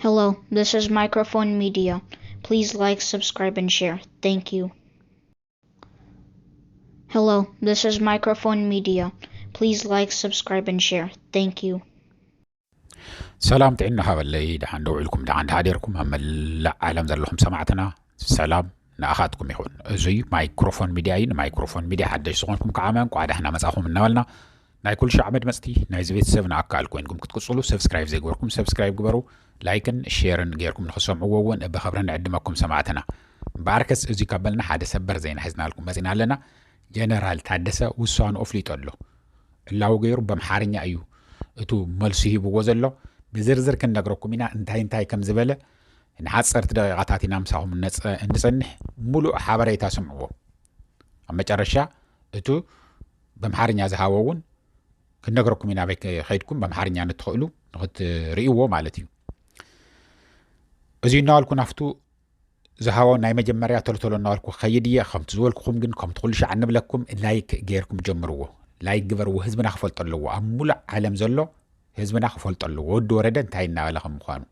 Hello, this is Microphone Media. Please like, subscribe, and share. Thank you. Hello, this is Microphone Media. Please like, subscribe, and share. Thank you. ሰላም ጥዕና ሃበለይ። ደሓን ደው ኢልኩም፣ ደሓን ደሓዲርኩም፣ ኣብ መላእ ዓለም ዘለኹም ሰማዕትና ሰላም ንኣኻትኩም ይኹን። እዙይ ማይክሮፎን ሚድያ እዩ። ንማይክሮፎን ሚድያ ሓደሽ ዝኾንኩም ከዓ እንኳዕ ደሕና መጻኹም እናበልና፣ ናይ ኩሉ ሻዕ መድመፅቲ ናይዚ ቤተሰብ ንኣካል ኮይንኩም ክትቅፅሉ፣ ሰብስክራይብ ዘይገበርኩም ሰብስክራይብ ግበሩ። ላይክን ሼርን ጌርኩም ንክሰምዕዎ እውን ብኽብሪ ንዕድመኩም ሰማዕትና። እምበኣርከስ እዙይ ካብ በልና ሓደ ሰበር ዜና ሒዝናልኩም መፂና ኣለና። ጀነራል ታደሰ ውሳኑ ኣፍሊጡ ኣሎ። ዕላዊ ገይሩ በምሓርኛ እዩ እቱ መልሱ ሂብዎ ዘሎ። ብዝርዝር ክንነግረኩም ኢና እንታይ እንታይ ከም ዝበለ። ንሓፀርቲ ደቂቓታት ኢና ምሳኹም ነፀ- እንፀንሕ፣ ሙሉእ ሓበሬታ ስምዕዎ። ኣብ መጨረሻ እቱ በምሓርኛ ዝሃቦ እውን ክንነግረኩም ኢና። ኣበይ ከይድኩም በምሓርኛ ንትኽእሉ ንክትርእይዎ ማለት እዩ። እዚ እናበልኩ ናፍቱ ዝሃቦ ናይ መጀመርያ ቶሎ ቶሎ እናበልኩ ከይድ እየ። ከምቲ ዝበልኩኹም ግን ከምቲ ኩሉ ሻዕ እንብለኩም ላይክ ጌርኩም ጀምርዎ። ላይክ ግበርዎ፣ ህዝብና ክፈልጦ ኣለዎ። ኣብ ሙሉእ ዓለም ዘሎ ህዝብና ክፈልጦ ኣለዎ ወዲ ወረደ እንታይ እናበለ ከም ምዃኑ።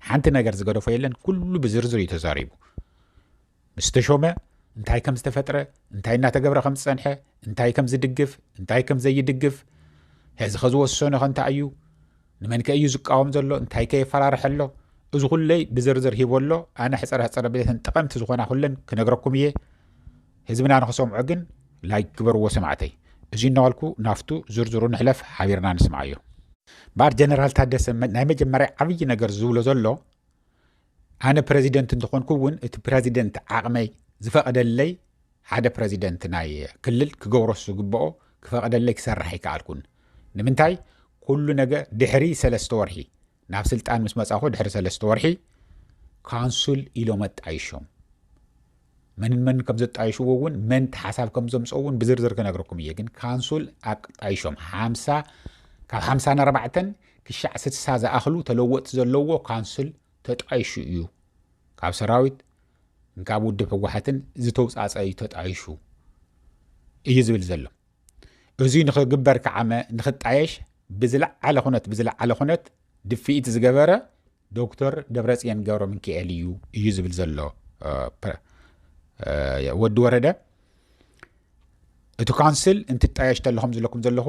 ሓንቲ ነገር ዝገደፎ የለን፣ ኩሉ ብዝርዝር እዩ ተዛሪቡ። ምስ ተሾመ እንታይ ከም ዝተፈጥረ፣ እንታይ እናተገብረ ከም ዝፀንሐ፣ እንታይ ከም ዝድግፍ፣ እንታይ ከም ዘይድግፍ፣ ሕዚ ከ ዝወሰኖ ከ እንታይ እዩ፣ ንመን ከ እዩ ዝቃወም ዘሎ፣ እንታይ ከ የፈራርሐ ኣሎ፣ እዚ ኩለይ ብዝርዝር ሂቦ ኣሎ። ኣነ ሕፀረ ሕፀረ ብለተን ጠቐምቲ ዝኾና ኩለን ክነግረኩም እየ። ህዝብና ንክሰምዖ ግን ላይክ ግበርዎ ሰማዕተይ። እዚ እናበልኩ ናፍቱ ዝርዝሩ ንሕለፍ፣ ሓቢርና ንስምዓዮ። እምበኣር ጀነራል ታደሰ መ- ናይ መጀመርያ ዓብዪ ነገር ዝብሎ ዘሎ፣ ኣነ ፕረዚደንት እንተኾንኩ እውን እቲ ፕረዚደንት ዓቕመይ ዝፈቕደለይ፣ ሓደ ፕረዚደንት ናይ ክልል ክገብሮ ዝግብኦ ክፈቕደለይ ክሰርሕ ኣይከኣልኩን። ንምንታይ? ኩሉ ነገር ድሕሪ ሰለስተ ወርሒ፣ ናብ ስልጣን ምስ መጻኹ ድሕሪ ሰለስተ ወርሒ ካውንስል ኢሎም ኣጣይሾም። መንን መን ከም ዘጣይሽዎ እውን፣ መን እቲ ሓሳብ ከም ዘምፅኦ እውን ብዝርዝር ክነግረኩም እየ። ግን ካውንስል ኣጣይሾም ሓምሳ፣ ካብ ሓምሳን ኣርባዕተን ክሻዕ ስድሳ ዝኣኽሉ ተለወጥቲ ዘለዎ ካውንስል ተጣይሹ እዩ። ካብ ሰራዊት፣ ካብ ውድብ ህወሓትን ዝተውፃፀ እዩ ተጣይሹ እዩ ዝብል ዘሎ። እዚ ንክግበር ከዓመ ንክጣየሽ ብዝለዓለ ኩነት፣ ብዝለዓለ ኩነት ድፍኢት ዝገበረ ዶክተር ደብረፅዮን ገብረ ሚካኤል እዩ፣ እዩ ዝብል ዘሎ፣ እ፣ ፕረ-፣ እ፣ ወዲ ወረደ። እቲ ካውንስል እንትጣየሽ ተለኹም ዝለኩም ዘለኹ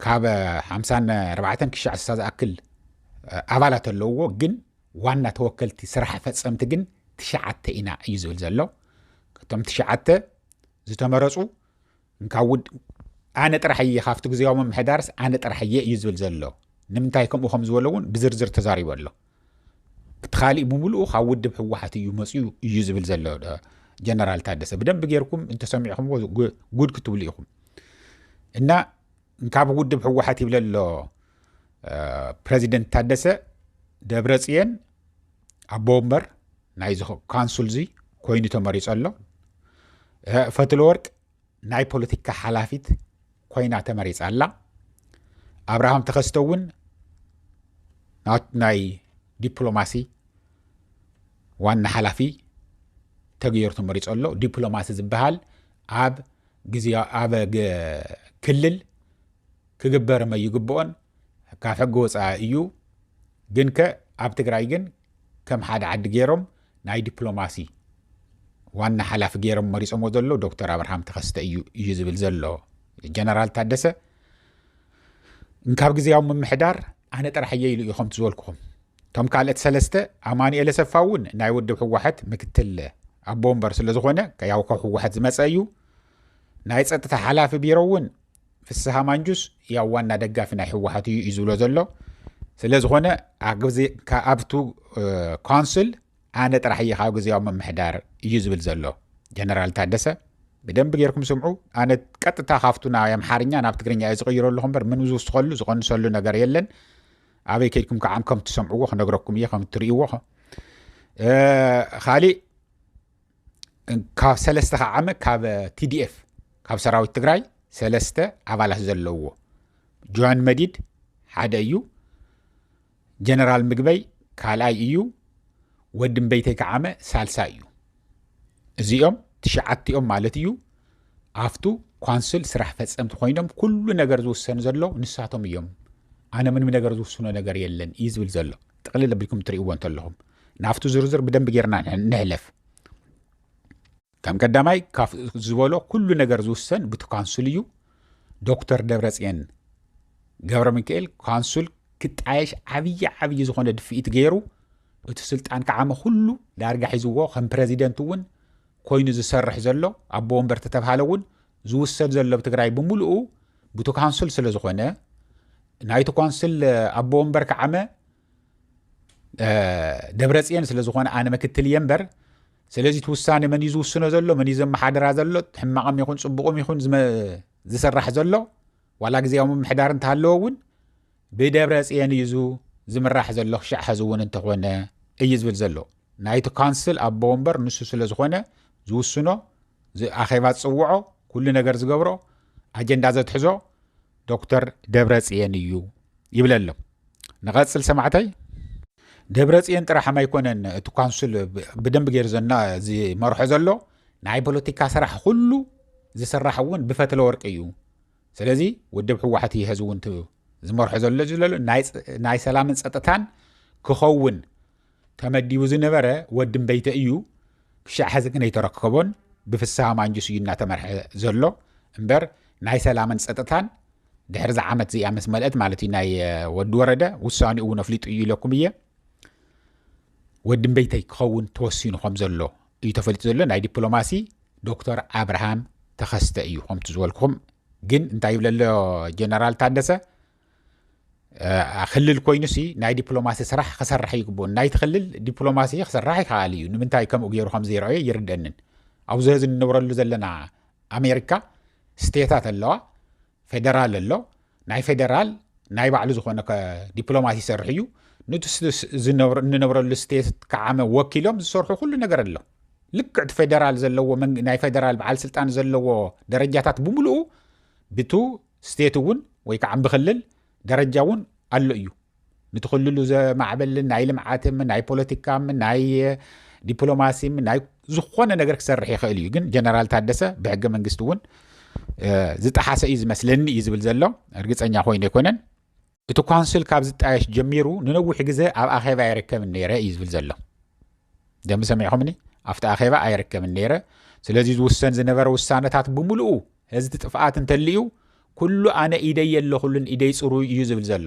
ካብ ሓምሳን ኣርባዕተን ክሻዕ ስሳ ዝኣክል፣ እ፣ ኣባላት ኣለውዎ፣ ግን ዋና ተወከልቲ ስራሕ ፈፀምቲ ግን ትሽዓተ ኢና እዩ ዝብል ዘሎ። እቶም ትሽዓተ ዝተመረፁ እንካብ ውድ-፣ ኣነ ጥራሕ እየ ካብቲ ግዜያዊ ምምሕዳርስ ኣነ ጥራሕ እየ እዩ ዝብል ዘሎ። ንምንታይ ከምኡ ከም ዝበሎ እውን ብዝርዝር ተዛሪቡ ኣሎ። እቲ ካሊእ ብምሉኡ ካብ ውድብ ህወሓት እዩ መፅዩ እዩ ዝብል ዘሎ፣ እ፣ ጀነራል ታደሰ። ብደንቢ ጌርኩም እንተሰሚዕኹምዎ ጉ-፣ ጉድ ክትብሉ ኢኹም። እና እንካብ ውድብ ህወሓት ይብለ ኣሎ፣ እ፣ ፕረዚደንት ታደሰ፣ ደብረፅየን ኣቦ ወንበር ናይዚ ካውንስል እዚ ኮይኑ ተመሪፁ ኣሎ። እ፣ ፈትለወርቅ ናይ ፖለቲካ ሓላፊት ኮይና ተመሪፃ ኣላ። ኣብርሃም ተኸስተ እውን ናት-፣ ናይ ዲፕሎማሲ ዋና ሓላፊ ተገይሩ ተመሪፁ ኣሎ። ዲፕሎማሲ ዝበሃል ኣብ ግዜ፣ ኣብ ገ-፣ ክልል ክግበር መይግብኦን ካብ ሕጊ ወፃኢ እዩ። ግን ከ ኣብ ትግራይ ግን ከም ሓደ ዓዲ ገይሮም ናይ ዲፕሎማሲ ዋና ሓላፊ ገይሮም መሪፆምዎ ዘሎ ዶክተር ኣብርሃም ተኸስተ እዩ፣ እዩ ዝብል ዘሎ ጀነራል ታደሰ። እንካብ ግዜያዊ ምምሕዳር ኣነ ጥራሕ እየ ኢሉ እዩ፣ ከምቲ ዝበልኩኹም። እቶም ካልኦት ሰለስተ፣ ኣማኑኤል ኣሰፋ እውን ናይ ውድብ ህወሓት ምክትል ኣቦ ወንበር ስለ ዝኾነ፣ ያው ካብ ህወሓት ዝመፀ እዩ። ናይ ፀጥታ ሓላፊ ቢሮ እውን ፍስሃ ማንጁስ ያው ዋና ደጋፊ ናይ ህወሓት እዩ፣ እዩ ዝብሎ ዘሎ። ስለ ዝኾነ ኣብ ግዜ፣ ካ-፣ ኣብቱ፣ እ፣ ካውንስል ኣነ ጥራሕ እየ ካብ ግዜያዊ ምምሕዳር እዩ ዝብል ዘሎ ጀነራል ታደሰ። ብደንቢ ጌርኩም ስምዑ። ኣነ ቀጥታ ካብቱ ናይ ኣምሓርኛ ናብ ትግርኛ እየ ዝቕይሮ ኣለኹ እምበር፣ ምን ዝውስኸሉ ዝቐንሰሉ ነገር የለን። ኣበይ ከይድኩም ከዓ ከም ትሰምዕዎ ክነግረኩም እየ፣ ከም ትርእይዎ። እ፣ ካሊእ ካብ ሰለስተ ከዓ ዓመት ካብ ቲ ዲ ኤፍ፣ ካብ ሰራዊት ትግራይ ሰለስተ ኣባላት ዘለውዎ፣ ጆን መዲድ ሓደ እዩ፣ ጀነራል ምግበይ ካልኣይ እዩ፣ ወዲ እምበይተይ ከዓመ ሳልሳይ እዩ። እዚኦም ትሽዓቲኦም ማለት እዩ፣ ኣብቱ ካውንስል ስራሕ ፈፀምቲ ኮይኖም ኩሉ ነገር ዝውሰን ዘሎ ንሳቶም እዮም። ኣነ ምንም ነገር ዝውስኖ ነገር የለን እዩ ዝብል ዘሎ። ጥቕልል ኣቢልኩም እትርእይዎ እንተለኹም፣ ናብቲ ዝርዝር ብደንቢ ጌርና ንሕ- ንሕለፍ። ከም ቀዳማይ ካብ ዝበሎ ኩሉ ነገር ዝውሰን ብቲ ካውንስል እዩ። ዶክተር ደብረጽዮን ገብረ ሚካኤል ካውንስል ክጣየሽ ዓብዪ ዓብዪ ዝኾነ ድፍኢት ገይሩ፣ እቲ ስልጣን ከዓመ ኩሉ ዳርጋ ሒዝዎ፣ ከም ፕረዚደንት እውን ኮይኑ ዝሰርሕ ዘሎ፣ ኣቦ ወንበር ተተብሃለ እውን ዝውሰን ዘሎ ብትግራይ ብምሉኡ ብቲ ካውንስል ስለ ዝኾነ፣ ናይቲ ካውንስል ኣቦ ወንበር ከዓመ ደብረጽዮን ስለ ዝኾነ ኣነ ምክትል እየ እምበር፣ ስለዚ እቲ ውሳነ መን እዩ ዝውስኖ ዘሎ፣ መን እዩ ዘመሓድራ ዘሎ፣ ሕማቕም ይኹን ጽቡቕም ይኹን ዝመ- ዝስራሕ ዘሎ፣ ዋላ ግዜያዊ ምምሕዳር እንተሃለወ እውን ብደብረጽዮን እዩ ዙ ዝምራሕ ዘሎ፣ ክሻዕ ሐዚ እውን እንተኾነ እዩ ዝብል ዘሎ። ናይቲ ካውንስል ኣቦ ወንበር ንሱ ስለ ዝኾነ ዝውስኖ፣ ዝ- ኣኼባ ዝጽውዖ፣ ኩሉ ነገር ዝገብሮ፣ ኣጀንዳ ዘትሕዞ ዶክተር ደብረጽዮን እዩ ይብለሎም። ንቐጽል ሰማዕተይ። ደብረጽዮን ጥራሕ ኣይኮነን እቲ ካውንስል ብ- ብደንቢ ገይሩ ዘና ዝመርሖ ዘሎ፣ ናይ ፖለቲካ ስራሕ ኩሉ ዝስራሕ እውን ብፈትለ ወርቂ እዩ። ስለዚ ውድብ ህወሓት እዩ ሕዚ እውን ት- ዝመርሖ ዘሎ ዘሎ ናይ ፅ- ናይ ሰላምን ጸጥታን ክኸውን ተመዲቡ ዝነበረ ወዲ እምበይተ እዩ። ክሻዕ ሕዚ ግን ኣይተረከቦን፣ ብፍስሃ ማንጁስ እዩ እናተመርሐ ዘሎ እምበር ናይ ሰላምን ጸጥታን ድሕሪ እዛ ዓመት እዚኣ ምስ መልአት ማለት እዩ ናይ ወዲ ወረደ ውሳኔኡ እውን ኣፍሊጡ እዩ ኢለኩም እየ። ወዲ እምበይተይ ክኸውን ተወሲኑ ከም ዘሎ እዩ ተፈሊጡ ዘሎ። ናይ ዲፕሎማሲ ዶክተር ኣብርሃም ተኸስተ እዩ ከምቲ ዝበልኩም። ግን እንታይ ይብለሎ ጀነራል ታደሰ፣ ክልል ኮይኑሲ ናይ ዲፕሎማሲ ስራሕ ክሰርሕ ይግብኦ። ናይቲ ክልል ዲፕሎማሲ ክሰርሕ ይከኣል እዩ። ንምንታይ ከምኡ ገይሩ ከም ዘይረኣዮ ይርደንን። ኣብዚ ሕዚ ንነብረሉ ዘለና ኣሜሪካ ስቴታት ኣለዋ፣ ፌደራል ኣሎ። ናይ ፌደራል ናይ ባዕሉ ዝኾነ ከ- ዲፕሎማሲ ይሰርሕ እዩ። ንቱ ስ- ስ- ዝነብር- እንነብረሉ ስቴት ከዓመ ወኪሎም ዝሰርሑ ኩሉ ነገር ኣሎ። ልክዕ እቲ ፌደራል ዘለዎ መን- ናይ ፌደራል በዓል ስልጣን ዘለዎ ደረጃታት ብምሉኡ ብቱ ስቴት እውን ወይ ከዓ ብክልል ደረጃ እውን ኣሎ እዩ። ንትኽልሉ ዘማዕበልን ናይ ልምዓትም ናይ ፖለቲካም ናይ ዲፕሎማሲም ናይ ዝኾነ ነገር ክሰርሕ ይኽእል እዩ። ግን ጀነራል ታደሰ ብሕገ መንግስቲ እውን ዝጠሓሰ እዩ ዝመስለኒ እዩ ዝብል ዘሎ። እርግፀኛ ኮይኑ ኣይኮነን። እቲ ካውንስል ካብ ዝጣየሽ ጀሚሩ ንነዊሕ ግዜ ኣብ ኣኼባ ኣይርከብን ነይረ እዩ ዝብል ዘሎ። ደም ሰሚዕኹምኒ? ኣብቲ ኣኼባ ኣይርከብን ነይረ። ስለዚ ዝውሰን ዝነበረ ውሳነታት ብምሉኡ ህዝቲ ጥፍኣት እንተልዩ ኩሉ ኣነ ኢደይ የለኹሉን ኢደይ ፅሩይ እዩ ዝብል ዘሎ።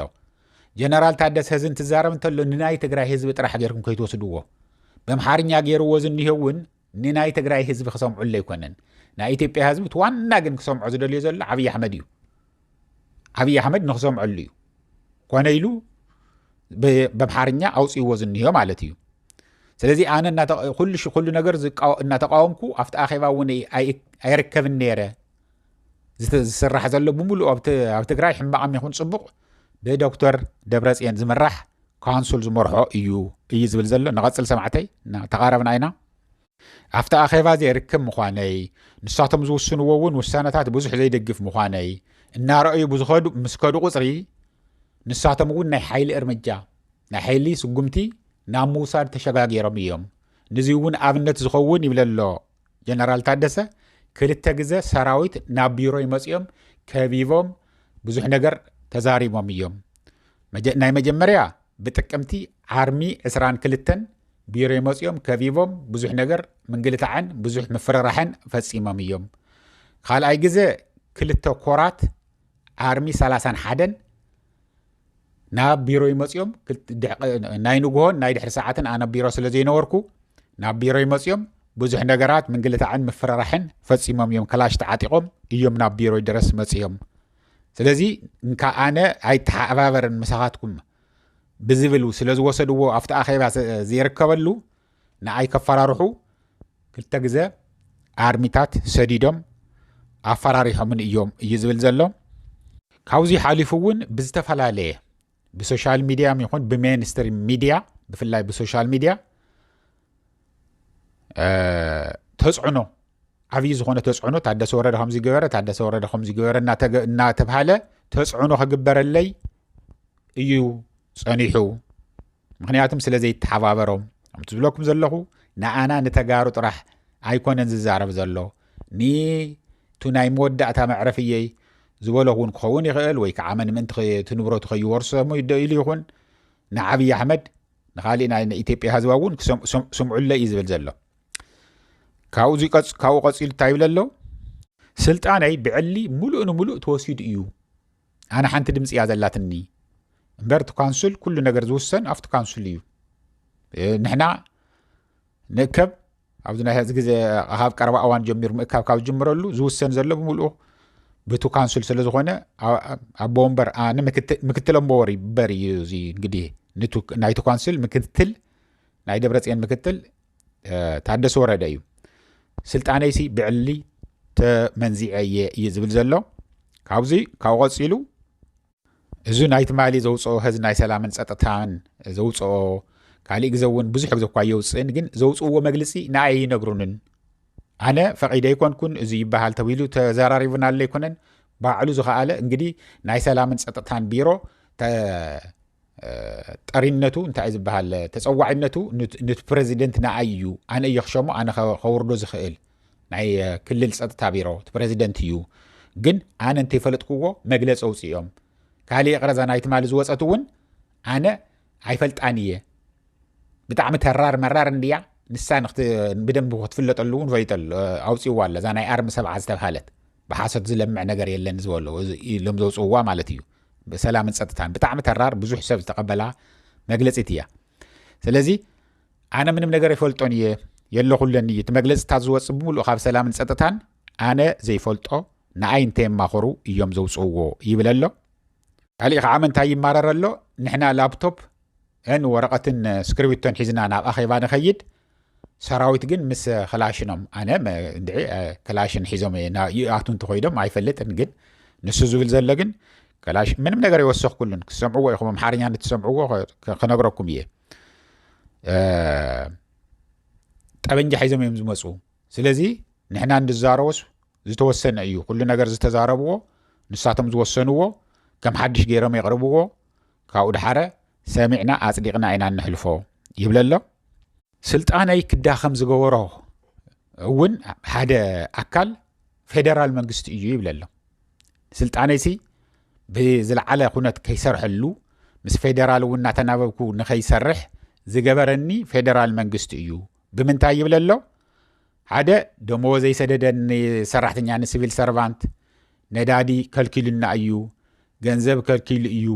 ጀነራል ታደሰ ህዚ እንትዛረብ እንተሎ ንናይ ትግራይ ህዝቢ ጥራሕ ጌርኩም ከይትወስድዎ። በምሓርኛ ገይርዎ ዝኒሄ እውን ንናይ ትግራይ ህዝቢ ክሰምዑሉ ኣይኮነን። ናይ ኢትዮጵያ ህዝቢ እቲ ዋና ግን ክሰምዖ ዝደልዮ ዘሎ ዓብዪ ኣሕመድ እዩ። ዓብዪ ኣሕመድ ንክሰምዐሉ እዩ። ኮነ ኢሉ ብ- በምሓርኛ ኣውፅእዎ ዝኒሆ ማለት እዩ። ስለዚ ኣነ እናተ- ኩሉ ሽ- ኩሉ ነገር ዝቃወ- እናተቃወምኩ ኣብቲ ኣኼባ እውን ኣይ- ኣይ- ኣይርከብን ነይረ። ዝተ- ዝስራሕ ዘሎ ብምሉእ ኣብ ት- ኣብ ትግራይ ሕማቕም ይኹን ፅቡቕ ብዶክተር ደብረፅዮን ዝምራሕ ካውንስል ዝመርሖ እዩ እዩ ዝብል ዘሎ። ንቐፅል ሰማዕተይ፣ እና- ተቓረብና ኢና። ኣብቲ ኣኼባ ዘይርከብ ምዃነይ፣ ንሳቶም ዝውስንዎ እውን ውሳነታት ብዙሕ ዘይደግፍ ምዃነይ እናረኣዩ ብዝኸዱ ምስ ከዱ ቁፅሪ ንሳቶም እውን ናይ ሓይሊ እርምጃ ናይ ሓይሊ ስጉምቲ ናብ ምውሳድ ተሸጋጊሮም እዮም። ንዚ እውን ኣብነት ዝኸውን ይብለሎ ጀነራል ታደሰ፣ ክልተ ግዘ ሰራዊት ናብ ቢሮ ይመፅኦም ከቢቦም ብዙሕ ነገር ተዛሪቦም እዮም። መጀ- ናይ መጀመርያ ብጥቅምቲ ዓርሚ ዕስራን ክልተን ቢሮ ይመፅኦም ከቢቦም ብዙሕ ነገር ምንግልታዕን ብዙሕ ምፍርራሕን ፈፂሞም እዮም። ካልኣይ ግዘ ክልተ ኮራት ዓርሚ ሰላሳን ሓደን ናብ ቢሮ ይመፅኦም ክል- ድሕ- ናይ ንግሆን ናይ ድሕሪ ሰዓትን ኣነ ቢሮ ስለ ዘይነበርኩ ናብ ቢሮ ይመፅኦም ብዙሕ ነገራት ምንግልታዕን ምፍርራሕን ፈፂሞም እዮም። ከላሽ ተዓጢቆም እዮም ናብ ቢሮ ድረስ መፅኦም። ስለዚ እንካ ኣነ ኣይተሓባበርን ምሳኻትኩም ብዝብል ስለ ዝወሰድዎ ኣብቲ ኣኼባ ስ- ዘይርከበሉ ንኣይ ከፈራርሑ ክልተ ግዘ ኣርሚታት ሰዲዶም ኣፈራሪሖምን እዮም እዩ ዝብል ዘሎ። ካብዚ ሓሊፉ እውን ብዝተፈላለየ ብሶሻል ሚድያ ይኹን ብሜንስትሪም ሚድያ ብፍላይ ብሶሻል ሚድያ ተፅዕኖ ዓብዪ ዝኾነ ተፅዕኖ ታደሰ ወረደ ከምዚ ገበረ ታደሰ ወረደ ከምዚ ገበረ እናተገ- እናተብሃለ ተፅዕኖ ክግበረለይ እዩ ፀኒሑ። ምክንያቱም ስለ ዘይተሓባበሮም ከምቲ ዝብለኩም ዘለኹ ንኣና ንተጋሩ ጥራሕ ኣይኮነን ዝዛረብ ዘሎ። ንቱ ናይ መወዳእታ መዕረፍየይ ዝበሎ እውን ክኸውን ይኽእል ወይ ከዓ መን ምእንቲ ኸ- እቲ ንብረቱ ከይወርሶ ኢሉ ይኹን ንዓብዪ ኣሕመድ ንካሊእ ናይ ኢትዮጵያ ህዝባ እውን ክሰም- ሰም- ስምዑለይ እዩ ዝብል ዘሎ። ካብኡ ዝቀጽ- ካብኡ ቀጺሉ እንታይ ይብል ኣሎ? ስልጣነይ ብዕሊ ሙሉእ ንሙሉእ ተወሲዱ እዩ። ኣነ ሓንቲ ድምፂ እያ ዘላትኒ እምበር እቲ ካውንስል ኩሉ ነገር ዝውሰን ኣብቲ ካውንስል እዩ። እ፣ ንሕና ንእከብ ኣብዚ ናይ ሕዚ ግዜ ካብ ቀረባ እዋን ጀሚሩ ምእካብ ካብ ዝጅምረሉ ዝውሰን ዘሎ ብምሉኡ ብቱ ካውንስል ስለ ዝኾነ ኣ- ኣቦ ወንበር ኣነ ምክት- ምክትል ኣቦ ወንበር እዩ። እዚ እንግዲህ ንቱ- ናይቲ ካውንስል ምክትል ናይ ደብረፅዮን ምክትል እ፣ ታደሰ ወረደ እዩ። ስልጣነይሲ ብዕሊ ተመንዚዐ እየ እዩ ዝብል ዘሎ። ካብዚ ካብኡ ቀፂሉ እዚ ናይ ትማሊ ዘውፅኦ ህዚ ናይ ሰላምን ፀጥታን ዘውፅኦ ካሊእ ግዜ እውን ብዙሕ ግዜ እኳ የውፅእን ግን ዘውፅእዎ መግልፂ ንኣይ ይነግሩንን። ኣነ ፈቒደ ኣይኮንኩን እዚ ይበሃል ተባሂሉ ተዘራሪቡና ኣሎ ኣይኮነን። ባዕሉ ዝኸኣለ እንግዲህ ናይ ሰላምን ፀጥታን ቢሮ ተ- እ፣ ጠሪነቱ እንታይ እዩ ዝበሃል ተፀዋዒነቱ ኑት- ኑቲ ፕሬዚደንት ንኣይ እዩ። ኣነ እየ ክሸሞ ኣነ ከ- ከውርዶ ዝኽእል ናይ እ፣ ክልል ፀጥታ ቢሮ እቲ ፕሬዚደንት እዩ። ግን ኣነ እንተይፈለጥክዎ መግለፂ ኣውፅኦም ካሊእ ቅረዛ ናይ ትማሊ ዝወፀት እውን ኣነ ኣይፈልጣን እየ። ብጣዕሚ ተራር መራር እንድያ ንሳ ንክት- ብደንብ ክትፍለጠሉ እውን ፈሊጠሉ ኣውፅዋ ኣለ እዛ ናይ ኣርሚ ሰብዓ ዝተብሃለት ብሓሶት ዝለምዕ ነገር የለን ዝበሎ ኢሎም ዘውፅዋ ማለት እዩ። ብሰላምን ፀጥታን ብጣዕሚ ተራር ብዙሕ ሰብ ዝተቐበላ መግለፂት እያ። ስለዚ ኣነ ምንም ነገር ይፈልጦን እየ የለኹለን እዩ እቲ መግለፅታት ዝወፅ ብምሉእ ካብ ሰላምን ፀጥታን ኣነ ዘይፈልጦ ንኣይ እንተየማኸሩ እዮም ዘውፅእዎ ይብል ኣሎ። ካሊእ ከዓ ምንታይ ይማረር ኣሎ? ንሕና ላፕቶፕ ን ወረቐትን ስክሪብቶን ሒዝና ናብ ኣኼባ ንኸይድ ሰራዊት ግን ምስ ክላሽኖም ኣነ እንድዒ ክላሽን ሒዞም ይኣቱ እንተኮይዶም ኣይፈልጥን ግን ንሱ ዝብል ዘሎ ግን ክላሽ ምንም ነገር ይወሰኽኩሉን ክሰምዕዎ ኢኹም ኣምሓርኛ ንትሰምዕዎ ክነግረኩም እየ። ጠበንጃ ሒዞም እዮም ዝመፁ። ስለዚ ንሕና እንድዛረቦስ ዝተወሰነ እዩ ኩሉ ነገር ዝተዛረብዎ ንሳቶም ዝወሰንዎ ከም ሓድሽ ገይሮም የቕርብዎ። ካብኡ ድሓረ ሰሚዕና ኣፅዲቕና ኢና እንሕልፎ ይብለሎ። ስልጣነይ ክዳኸም ዝገበሮ እውን ሓደ ኣካል ፌደራል መንግስቲ እዩ ይብለሎ። ስልጣነይሲ ብዝለዓለ ኩነት ከይሰርሐሉ ምስ ፌደራል እውን እናተናበብኩ ንኸይሰርሕ ዝገበረኒ ፌደራል መንግስቲ እዩ። ብምንታይ ይብለሎ? ሓደ ደሞዝ ዘይሰደደኒ ሰራሕተኛ ንሲቪል ሰርቫንት ነዳዲ ከልኪሉና እዩ፣ ገንዘብ ከልኪሉ እዩ፣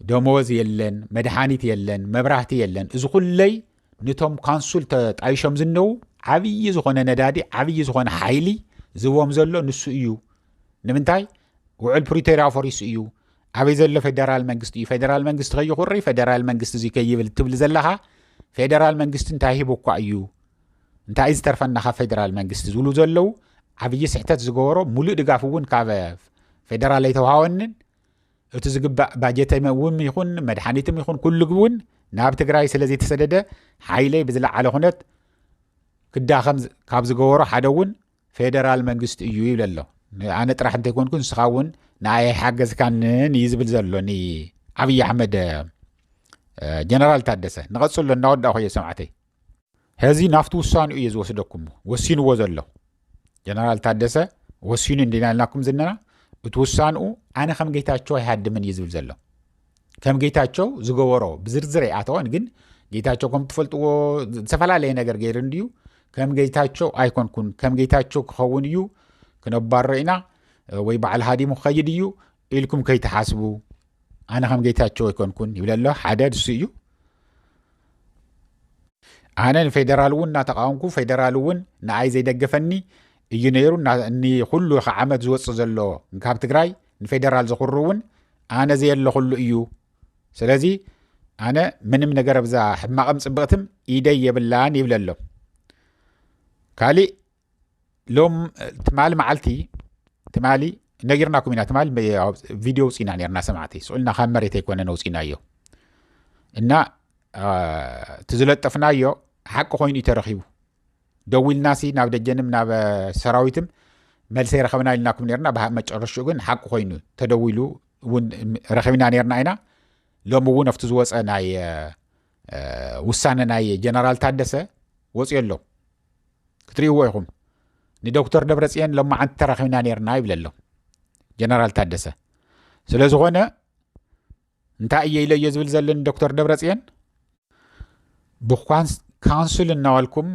ደሞዝ የለን፣ መድሓኒት የለን፣ መብራህቲ የለን። እዚ ኩለይ ንቶም ካንሱል ተጣይሾም ዝነው ዓብዪ ዝኾነ ነዳዲ ዓብዪ ዝኾነ ሓይሊ ዝቦም ዘሎ ንሱ እዩ። ንምንታይ ውዕል ፕሪቶርያ ፈሪሱ እዩ። ኣበይ ዘሎ ፌደራል መንግስቲ እዩ? ፌደራል መንግስቲ ከይኹሪ ፌደራል መንግስቲ እዚ ከይብል ትብል ዘለኻ ፌደራል መንግስቲ እንታይ ሂቡ እኳ እዩ? እንታይ እዩ ዝተርፈና ካብ ፌደራል መንግስቲ ዝብሉ ዘለዉ ዓብዪ ስሕተት ዝገበሮ ሙሉእ ድጋፍ እውን ካብ ፌደራል ኣይተውሃወንን። እቲ ዝግባእ ባጀት እውን ይኹን መድሓኒትም ይኹን ኩሉ እውን ናብ ትግራይ ስለ ዘይተሰደደ ሓይለይ ብዝለዓለ ኩነት ክዳኸም ካብ ዝገበሮ ሓደ እውን ፌደራል መንግስቲ እዩ ይብል ኣሎ። ኣነ ጥራሕ እንተይኮንኩ ንስኻ እውን ንኣይ ኣይሓገዝካንን እዩ ዝብል ዘሎ ንኣብይ ኣሕመድ ጀነራል ታደሰ። ንቐፅሎ እናወዳእኹ እየ ሰማዕተይ። ሕዚ ናብቲ ውሳንኡ እየ ዝወስደኩም። ወሲንዎ ዘሎ ጀነራል ታደሰ ወሲኑ እንዲና ኢልናኩም ዝነና እቲ ውሳንኡ ኣነ ከም ጌታቸው ኣይሃድምን እዩ ዝብል ዘሎ። ከም ጌታቸው ዝገበሮ ብዝርዝር ኣይኣተወን፣ ግን ጌታቸው ከም ትፈልጥዎ ዝተፈላለየ ነገር ገይሩ እንድዩ። ከም ጌታቸው ኣይኮንኩን፣ ከም ጌታቸው ክኸውን እዩ ክነባሮ ኢና ወይ በዓል ሃዲሙ ክኸይድ እዩ ኢልኩም ከይትሓስቡ። ኣነ ከም ጌታቸው ኣይኮንኩን ይብለሎ። ሓደ ድሱ እዩ። ኣነ ንፌደራል እውን እናተቃወምኩ ፌደራል እውን ንኣይ ዘይደገፈኒ እዩ ነይሩ። ንኩሉ ዓመት ዝወፅእ ዘሎ ካብ ትግራይ ንፌደራል ዝኹሩ እውን ኣነ ዘየለኹሉ እዩ። ስለዚ ኣነ ምንም ነገር ኣብዛ ሕማቕም ፅብቕትም ኢደይ የብላን ይብለሎ። ካሊእ ሎም ትማሊ መዓልቲ ትማሊ ነጊርናኩም ኢና። ትማሊ ቪድዮ ውፅኢና ነርና ሰማዕተይ ስኡልና ካብ መሬት ኣይኮነን ውፅኢናዮ እና እቲ ዝለጠፍናዮ ሓቂ ኮይኑ እዩ ተረኺቡ። ደዊልናሲ ናብ ደጀንም ናብ ሰራዊትም መልሰ ይረኸብና ኢልናኩም ነርና። ብሃ መጨረሽኡ ግን ሓቂ ኮይኑ ተደዊሉ እውን ረኺብና ነርና ኢና። ሎሚ እውን ኣብቲ ዝወፀ ናይ ውሳነ ናይ ጀነራል ታደሰ ወፅዮ ኣሎ ክትርእይዎ ኢኹም። ንዶክተር ደብረፅየን ሎማዓንቲ ተራኺብና ነርና ይብለሎ ጀነራል ታደሰ። ስለ ዝኾነ እንታይ እየ ኢለዮ ዝብል ዘለኒ ዶክተር ደብረፅየን ብኳንስል እናበልኩም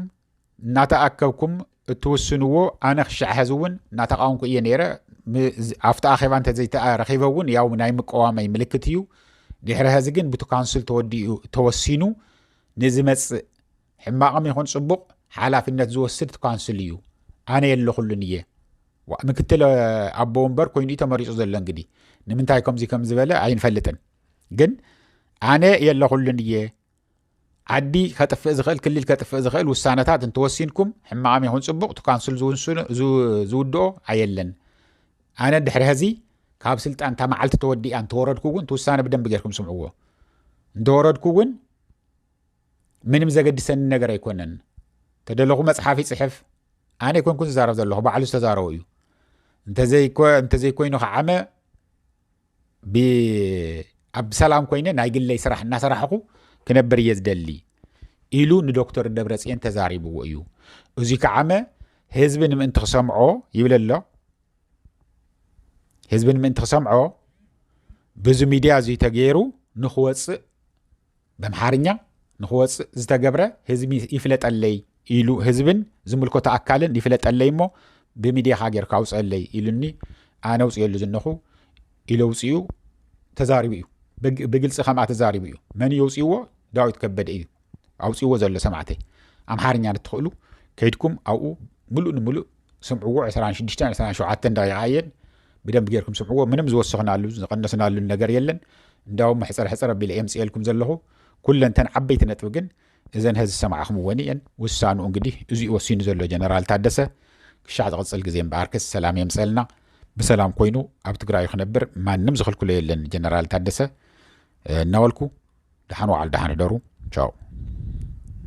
እናተኣከብኩም እትውስንዎ፣ ኣነ ክሻዕ ሐዚ እውን እናተቃወምኩ እየ ነይረ። ኣብቲ ኣኼባ እንተዘይተረኺበ እውን ያው ናይ ምቀዋመይ ምልክት እዩ። ድሕሪ ሐዚ ግን ብቲ ካውንስል ተወዲኡ ተወሲኑ ንዝመፅእ ሕማቕም ይኹን ፅቡቕ ሓላፍነት ዝወስድ እቲ ካውንስል እዩ። ኣነ የለኹሉን እየ። ምክትል ኣቦ ወንበር ኮይኑ እዩ ተመሪፁ ዘሎ። እንግዲህ ንምንታይ ከምዚ ከም ዝበለ ኣይንፈልጥን፣ ግን ኣነ የለኹሉን እየ። ዓዲ ከጥፍእ ዝኽእል፣ ክልል ከጥፍእ ዝኽእል ውሳነታት እንተወሲንኩም፣ ሕማቕም ይኹን ፅቡቕ፣ እቲ ካውንስል ዝውድኦ ኣየለን። ኣነ ድሕሪ ሐዚ ካብ ስልጣን እታ መዓልቲ ተወዲኣ እንተወረድኩ እውን እቲ ውሳነ ብደንብ ጌርኩም ስምዕዎ። እንተወረድኩ እውን ምንም ዘገድሰኒ ነገር ኣይኮነን። ተደለኹ መፅሓፍ ይፅሕፍ፣ ኣነ ኣይኮንኩን ዝዛረብ ዘለኹ፣ ባዕሉ ዝተዛረቦ እዩ። እንተዘይኮይኑ ከዓመ ኣብ ሰላም ኮይነ ናይ ግለይ ስራሕ እናሰራሕኹ ክነብር እየ ዝደሊ ኢሉ ንዶክተር ደብረፅየን ተዛሪብዎ እዩ። እዚ ከዓመ ህዝቢ ንምእንቲ ክሰምዖ ይብል ኣሎ። ህዝቢ ንምእንቲ ክሰምዖ ብዙ ሚድያ እዚ ተገይሩ ንክወፅእ፣ በምሓርኛ ንክወፅእ ዝተገብረ ህዝቢ ይፍለጠለይ ኢሉ ህዝብን ዝምልከቶ ኣካልን ይፍለጠለይ እሞ ብሚድያኻ ጌርካ ኣውፅአለይ ኢሉኒ። ኣነ ኣውፅየሉ ዝነኹ ኢለ ኣውፅኡ ተዛሪቡ እዩ። ብግልፂ ከምኣ ተዛሪቡ እዩ። መን እዩ ኣውፅዎ? ዳዊት ከበደ እዩ ኣውፅዎ ዘሎ። ሰማዕተይ ኣምሓርኛ ንትኽእሉ ከይድኩም ኣብኡ ምሉእ ንምሉእ ስምዕዎ። ዕስራን ሽዱሽተን ዕስራን ሸውዓተን ደቂቓ እየን። ብደንብ ጌርኩም ስምዕዎ። ምንም ዝወሰኽናሉ ዝቐነስናሉ ነገር የለን። እንዳውም ሕፅር ሕፅር ኣቢለ እየ ምፅኤልኩም ዘለኹ። ኩለንተን ዓበይቲ ነጥቢ ግን እዘን ሀዚ ዝሰማዕኹምወን እየን። ውሳንኡ እንግዲህ እዚ ወሲኑ ዘሎ ጀነራል ታደሰ ክሻዕ ዝቕፅል ግዜ እምበኣርከስ ሰላም የምፀልና። ብሰላም ኮይኑ ኣብ ትግራይ ክነብር ማንም ዝኽልክሎ የለን። ጀነራል ታደሰ እናበልኩ ደሓን ዋዕል፣ ደሓን ሕደሩ። ቻው።